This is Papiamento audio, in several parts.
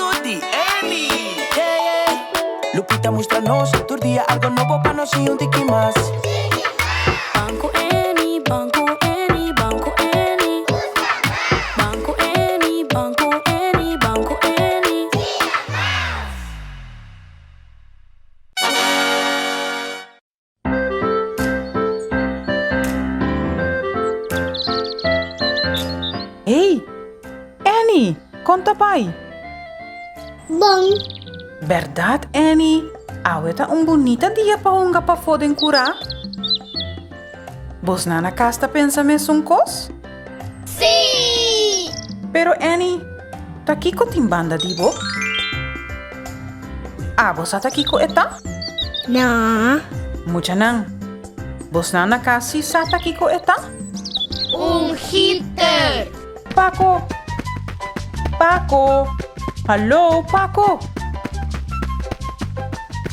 mundu di Annie. Yeah, yeah. Lupita mustra nos tur dia algo nobo pa nos siña un tiki mas. Ban ku Annie, ban ku Annie, ban ku Annie. Ban ku Annie, ban ku Annie, ban ku Annie. Hey, Annie, kon ta bai? Bon. Bèrdat, Annie, awe ta un bunita dia pa hunga pafó den kurá. Bosnan na kas ta pensa mesun kos? Sí! Pero Annie, ta kiko tin banda di bo? Abo sa ta kiko e ta? No. Muchanan, bosnan na kas si sa ta kiko e ta? Un heater. Paco! Paco! Hallo, Paco!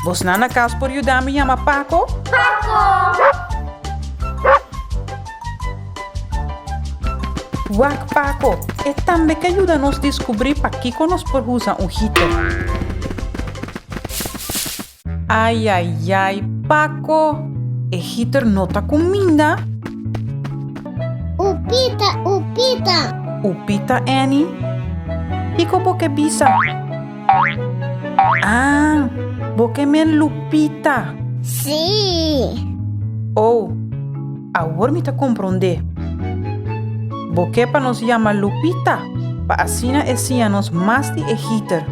Bosnan na kas por yuda mi yama Paco? Paco! Wak Paco, e tambe ke yuda nos diskubrí pakiko nos por usa un heater. Ayayay Paco, e heater no ta kuminda. Upita, upita. Upita Annie? Kiko bo ke bisa? Ah, bo ke men Lupita. Sí. Oh, awor mi ta komprondé. Bo ke pa nos yama Lupita pa asina e siña nos mas di e heater.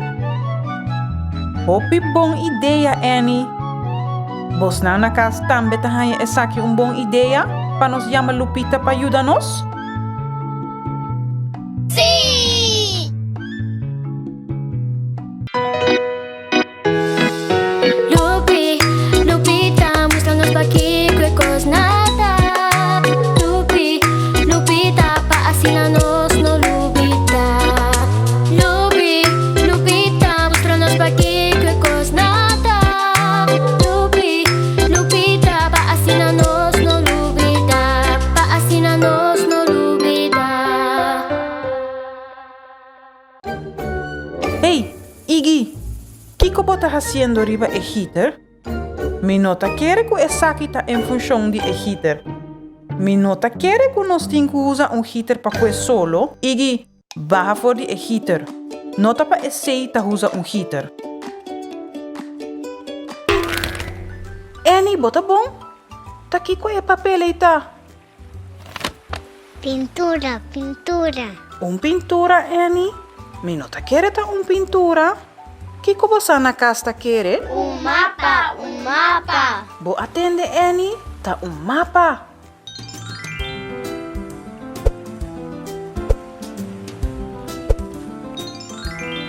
Hopi bon idea, Annie! Bosnan na kas tambe ta haña esaki un bon idea pa nos yama Lupita pa yuda nos? Sí! Lupi, Lupita, mustra nos pakiko e kos na ta. Lupi, Lupita, pa asina nos no lubida. Lupi, Lupita, mustra nos pakiko e kos na ta. Lupi, Lupita, pa asina nos no lubida. Pa asina nos no lubida. Hey, Iggy, kiko bo ta hasiendo riba e heater? Mi no ta kere ku esaki ta en funshon di e heater. Mi no ta kere ku nos tin ku usa un heater pa kue solo. Iggy, baha for di e heater. No ta pa esei ta usa un heater. Annie, bo ta bon? Ta kiko e papel ei ta? Pintura, pintura. Un pintura, Annie? Mi no ta kere ta un pintura. Kiko bo sa na kas ta kere? Un mapa, un mapa. Bo a tende, Annie? Ta un mapa.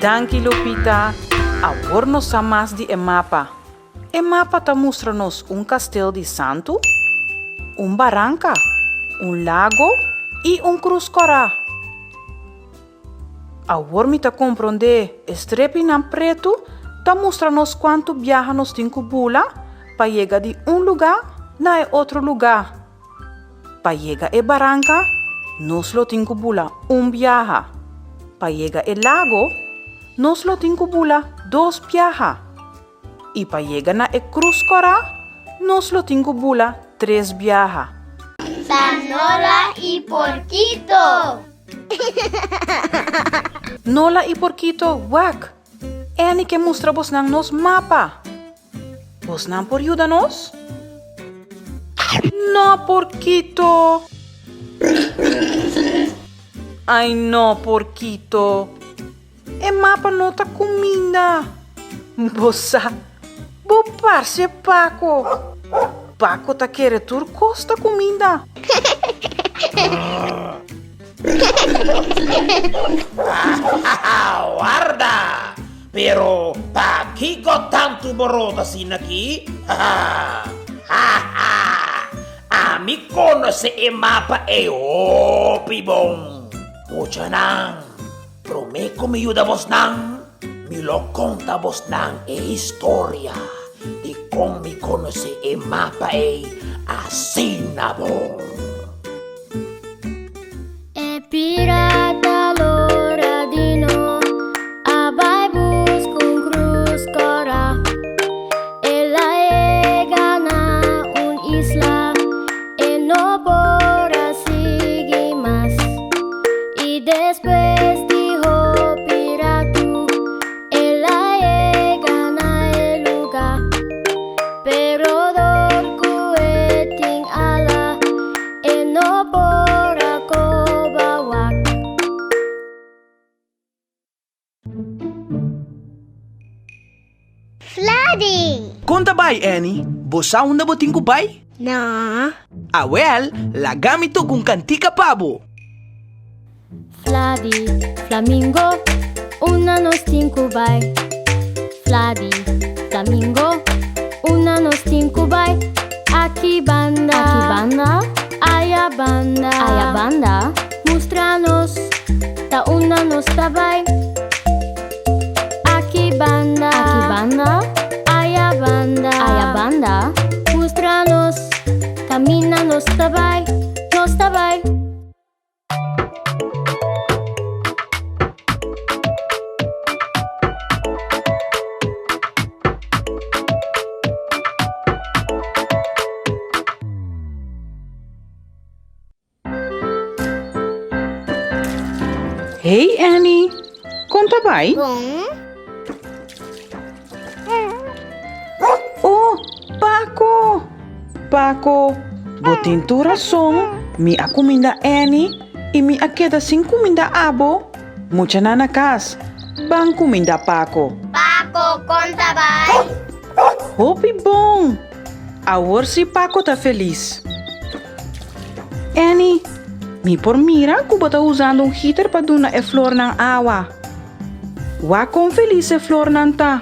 Danki, Lupita. Awor nos sa mas di e mapa. E mapa ta mustra nos un kastel di santu, un baranka, un lago i un krus kòrá. Awor mi ta komprondé e strepinan pretu ta mustra nos kuantu biaha nos tin ku bula pa yega di un lugá na e otro lugá. Pa yega e baranka, nos lo tin ku bula un biaha. Pa yega e lago, nos lo tin ku bula dos biaha. I pa yega na e krus kòrá, nos lo tin ku bula tres biaha. Ta Nola i Porkito! Nola i Porkito, wak! Annie ke mustra bosnan nos mapa. Bosnan por yuda nos? No, Porkito! Ai no, Porkito! E mapa no ta kuminda. Bo sa, bo parse Paco. Paco ta kere tur kos ta kuminda. Warda! Pero pakiko tantu borota asina aki? Ami konosé e mapa ei hopi bon. Muchanan, Promé ku mi yuda bosnan, mi lo konta bosnan e historia di kon mi konosé e mapa ei asina bon. E pirata Loradino a bai. Fladi! Kon ta bai, Annie? Bo sa unda bo tin ku bai? No. Awel, laga mi toka un kantika pa bo. Flavi, flamingo, unda nos tin ku bai? Flavi, flamingo, unda nos tin ku bai? Aki banda, aki banda, aya banda, aya banda, mustra nos ta unda nos ta bai. Aki banda, aki banda, aya banda, aya banda, mustra nos kaminda nos ta bai, nos ta bai. Hey Annie, kon ta bai? Bon. Oh, Paco! Paco, bo tin tur rason, mi a cuminda Annie y mi a keda sin cuminda abo. Muchanan na cas, ban cuminda Paco. Paco, con ta bai? Hopi bon! Awor si Paco ta felis. Annie, mi por mira cu bo ta usando un giter pa duna e flornan awa. Wak con felis e flornan ta.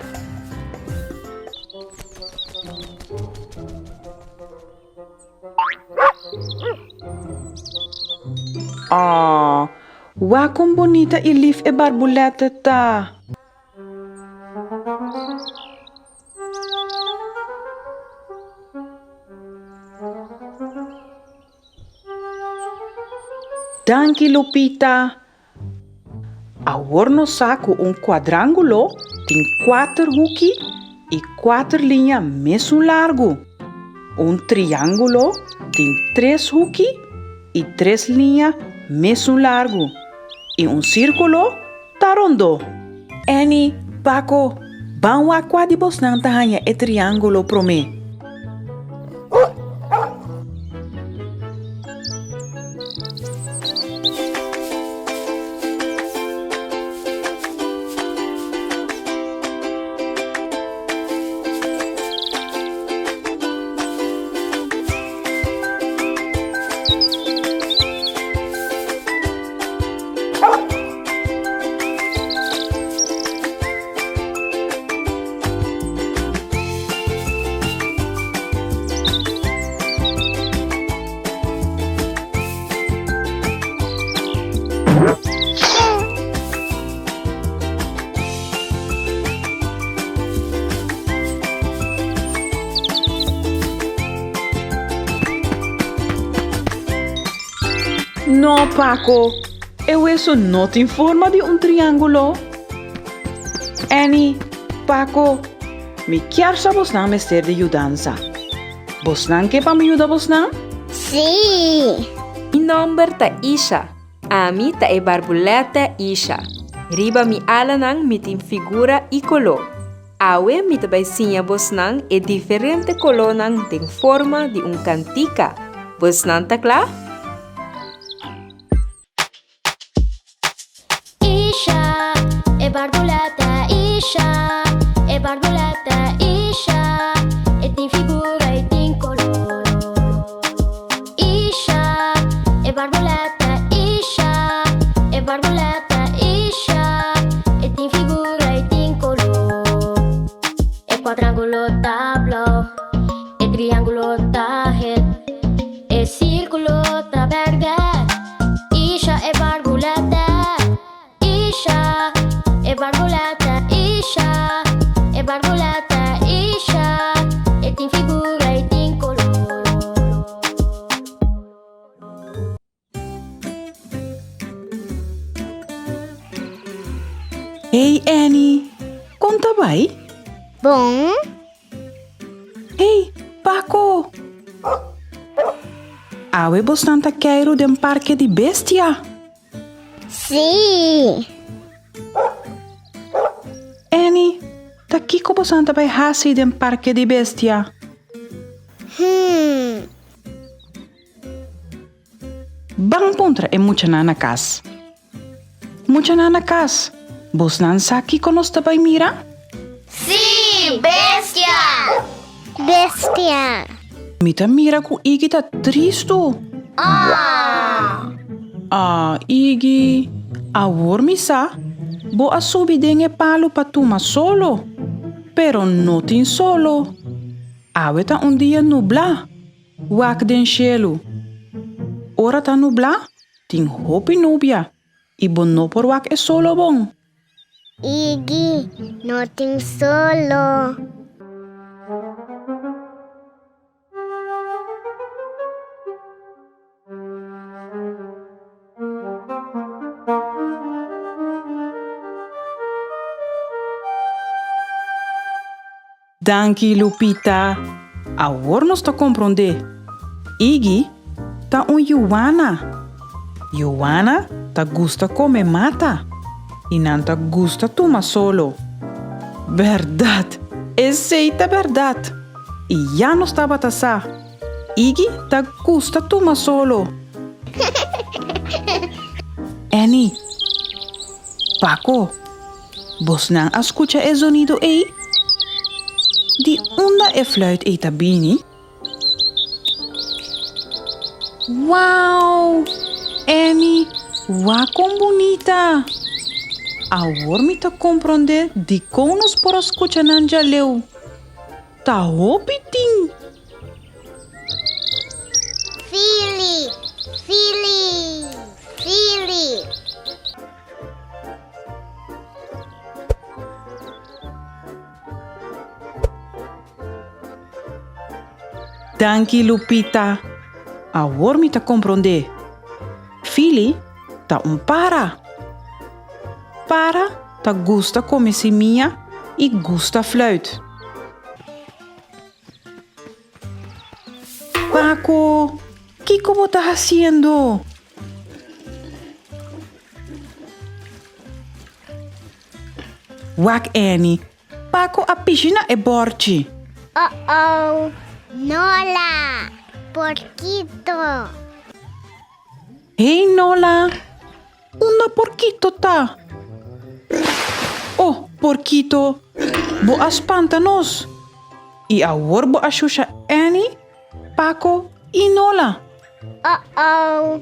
Aww, wak kon bonita i lif e barbulètè ta! Danki, Lupita! Awor nos sa ku un kuadrángulo tin kuater huki i kuater liña mesun largu. Un triángulo tin tres huki i tres liña mesun largu. I un sírkulo ta rondó. Annie, Paco, ban wak kua di bosnan ta haña e triángulo promé. No, Paco, e weso no tin forma di un triángulo. Annie, Paco, mi kier sa bosnan mester di yudansa. Bosnan ke pa mi yuda bosnan? Sí! Mi nomber ta Isha. Ami ta e barbulètè Isha. Riba mi alanan mi tin figura i koló. Awe mi ta bai siña bosnan e diferente kolónan den forma di un kantika. Bosnan ta kla? Isha, e barbulètè Isha, e barbulètè Isha, e tin figura i tin koló. Isha, e barbulètè Isha, e barbulètè Isha, e tin figura i tin koló. E kuadrángulo ta blou, e triángulo ta het, e sírkulo ta bèrdè. Isha, e barbulètè Isha, e barbulètè Isha, e barbulètè Isha, e tin figura i tin koló. Hey Annie, kon ta bai? Bon. Hey, Paco! Awe bosnan ta keiru den parke di bestia? Sí! Annie, ta kiko bosan ta bai hasi den parke di bestia? Hmm. Ban puntra e muchanan na kas. Muchanan na kas, bosnan sa kiko nos ta bai mira? Sí! Iggy, bestia! Bestia! Mi ta mira ku Iggy ta tristu. Ah! Ah, Iggy, awor mi sa, bo a subi den e palu pa tuma solo. Pero no tin solo. Awe ta un dia nublá. Wak den shelu. Ora ta nublá, tin hopi nubia i bo no por wak e solo bon. Iggy no tin solo. Danki Lupita, awor nos ta komprondé. Iggy ta un yuana. Yuana ta gusta kome mata i nan ta gusta tuma solo. Bèrdat, esei ta bèrdat! I ya nos tabata sa, Iggy ta gusta tuma solo. Annie, Paco, Bosnan a skucha e zonido ei? Di unda e fluit ei ta bini? Wow! Annie, wak kon bunita! Awor mi ta komprondé dikon nos por a skucha nan djaleu. Ta hopi tin! Fili, fili, fili. Danki Lupita, awor mi ta komprondé. Fili ta un para. Para ta gusta kome simia i gusta fluit. Paco, kiko bo ta hasiendo? Wak Annie, Paco a pishi na e borchi. Oh-oh, Nola, porquito. Hey Nola, unda porquito ta? Oh, porquito, bo a spanta nos. I awor bo a shusha Annie, Paco i Nola. Oh-oh.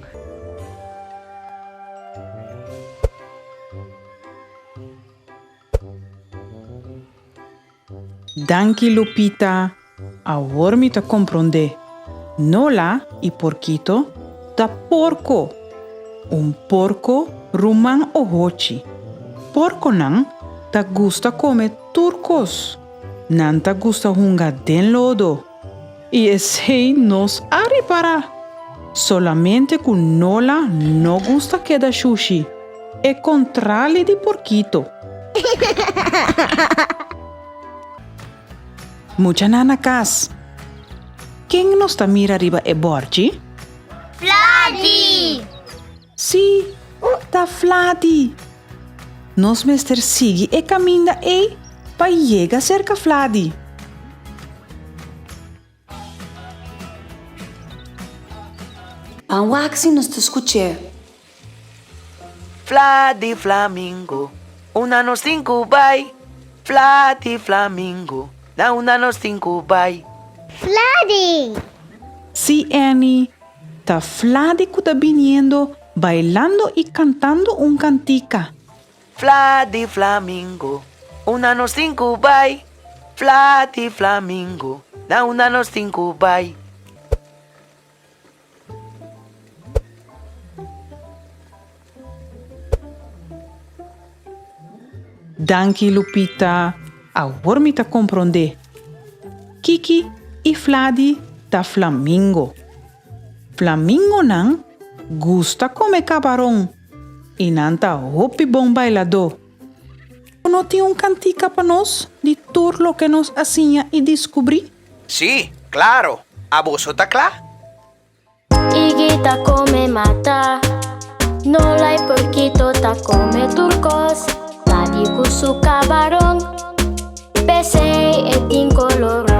Danki Lupita, awor mi ta komprondé. Nola i Porkito ta porko. Un porko ruman ohochi. Porkonan ta gusta kome tur kos. Nan ta gusta hunga den lodo. I esei nos a ripará. Solamente ku Nola no gusta keda shushi, e kontrali di Porkito. Muchanan na kas, ken nos ta mira riba e bòrchi? Fladi! Sí, ta Fladi! Nos mester sigui e kaminda ei pa yega serka Fladi. Ban wak si nos ta skuch'é. Fladi flamingo, unda nos tin ku bai? Fladi flamingo, na unda nos tin ku bai? Fladi! Sí, Annie, Ta Fladi ku ta biniendo bailando i kantando un kantika. Fladi flamingo, unda nos tin ku bai? Fladi flamingo, na unda nos tin ku bai? Danki Lupita, awor mi ta komprondé. Kiki i Fladi ta flamingo. Flamingonan gusta kome kabaron i nan ta hopi bon bailadó. Bo no tin un kantika pa nos di tur loke nos a siña i diskubrí? Sí, klaro! Aboso ta kla? Iggy ta come mata, Nola y Porquito ta come tur cos, Daddy cu su cabaron, P'esey e tin color.